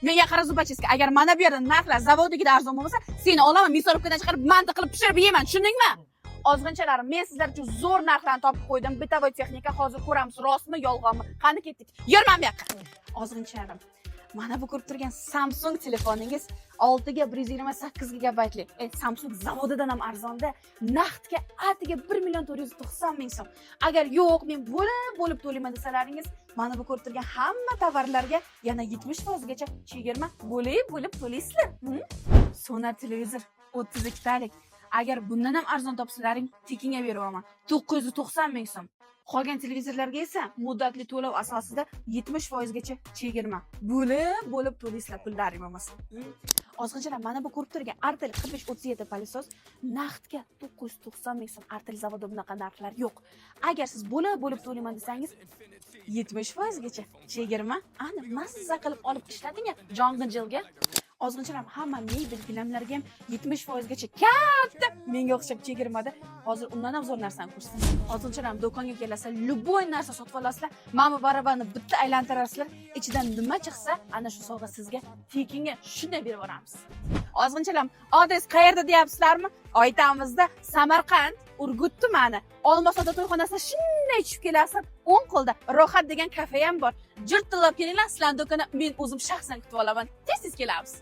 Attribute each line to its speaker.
Speaker 1: Menga qara, Зубочистка, agar mana bu yerda narxlar zavodagida arzon bo'lmasa, seni olaman, мясорубка dan chiqarib, manti qilib pishirib yeyman, tushundingmi? Ozg'inchalarim, men sizlar uchun zo'r narxlarni topib qo'ydim. Бытовой texnika. Hozir ko'ramiz, rostmi, yolg'onmi. Qani, ketdik. Yur mana bu yoqqa. Ozg'inchalarim, mana bu ko'rib turgan Samsung telefoningiz 6 ga 128 gigabaytli. Samsung zavodidan ham arzonda. Naqdga atiga 1 million 490 ming so'm. Agar yo'q, men bo'lib bo'lib to'layman desalaringiz, mana bu ko'rib turgan hamma tovarlarga yana 70 foizgacha chegirma, bo'lib bo'lib to'laysizlar. Sonar televizor 32 talik. Agar bundan ham arzon topsalaring, tekinga beryapman. 990 ming so'm. Qolgan televizorlarga esa muddatli to'lov asosida 70 foizgacha chegirma. Bo'lib bo'lib to'laysizlar pullaring bo'lmasa. Ozg'inchalar, mana bu ko'rib turgan Artel 4537 пылесос naqdga 990 ming so'm. Artel zavodida bunaqa narxlar yo'q. Agar siz bo'lib bo'lib to'layman desangiz, 70 foizgacha chegirma. Ani mazza qilib olib ishlating jong'injilga. Ozg'inchalar, hamma mebel, gilamlarga ham 70 foizgacha katta menga o'xshab chegirmada. Hozir undan ham zo'r narsani ko'rsataman. Ozg'inchalar, do'konga kelasizlar, любой narsa sotib olasizlar, mana bu barabani bitta aylantirasizlar, ichidan nima chiqsa, ana shu sovg'a sizga tekinga shunday berib yuboramiz. Ozg'inchalar, adres qayerda deyapsizlarmi? Aytamizda, Samarqand, Urgut tumani, Olmosota to'yxonasida shunday tushib kelasizlar, o'ng qo'lda Rohat degan kafe ham bor. Jirt tillab kelinglar, sizlarni do'konda men o'zim shaxsan kutib olaman. Tez tez kelamiz.